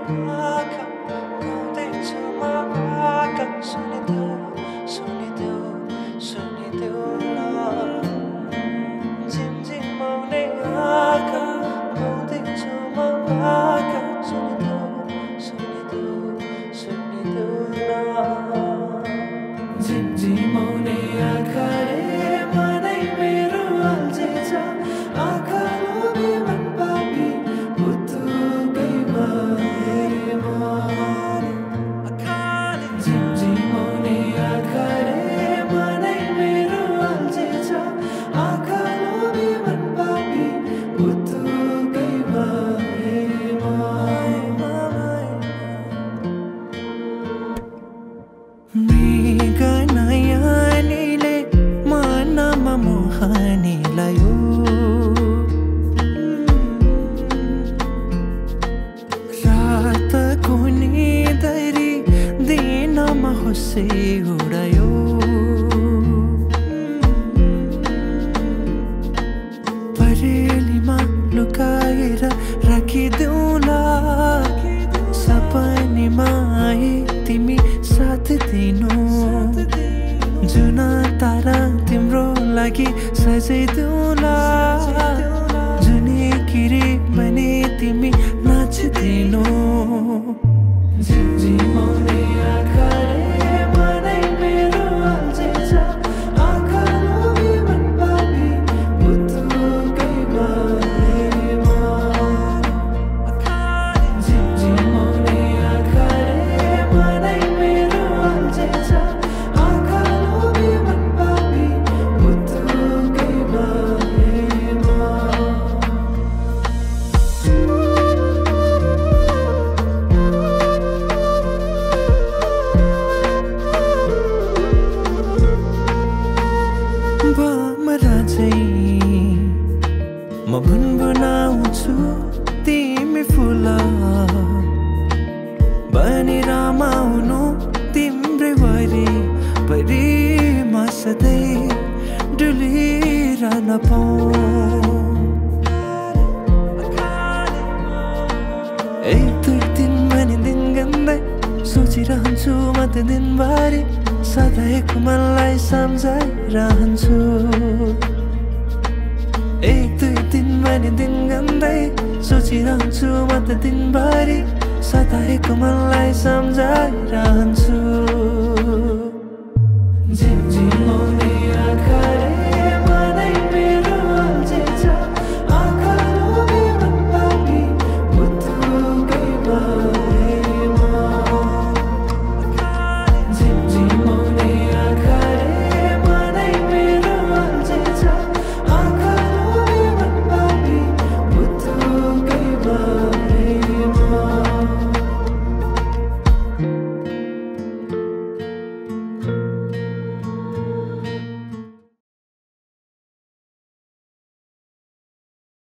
आँखा गाउँदैछु म भाका सुनिदेऊ सुनिदेऊ सुनिदेऊ न झिमझिमाउने आँखा गाउँदैछु म भाका सुनिदेऊ सुनिदेऊ सुनिदेऊ न झिमझिमाउने आँखा रे मनै मेरो अल्झेछ आँखा लोभी मन पापी पुतुकै भएमा झिमझिमाउने आँखा रे मनै मेरो अल्झेछ आँखा लोभी मन पापी पुतुकै भएमा मृगनयनीले मनमा मोहनी लायो रातको निदरी दिनमा होसे उडायो परेलीमा लुकाएर राखिदेऊला सपनीमा आए तिमी साथ दिनु जुन तारा तिम्रो लागि सजाइदेऊला जुनी किरी बने तिमी नाचिदिनु झिमझिमाउने आँखा रे मनै मेरो अल्झेछ आँखा लोभी मन पापी पुतुकै भएमा झिमझिमाउने आँखा रे मनै मेरो अल्झेछ आँखा लोभी मन पापी पुतुकै भएमा भमरा चाहिँ म गुनगुनाउँछु तिमी फुल बनी रमाउनु तिम्रै वरिपरि म सधैँ डुलिरहन पाऊँ एक दुई दिन भने दिन गन्दै सोचिरहन्छु म त दिनभरि सधैँको मनलाई सम्झाइरहन्छु एक दुई दिन भने दिन गन्दै सोचिरहन्छु म त दिनभरि सधैँको मनलाई सम्झाइरहन्छु झिमझिमाउने आँखा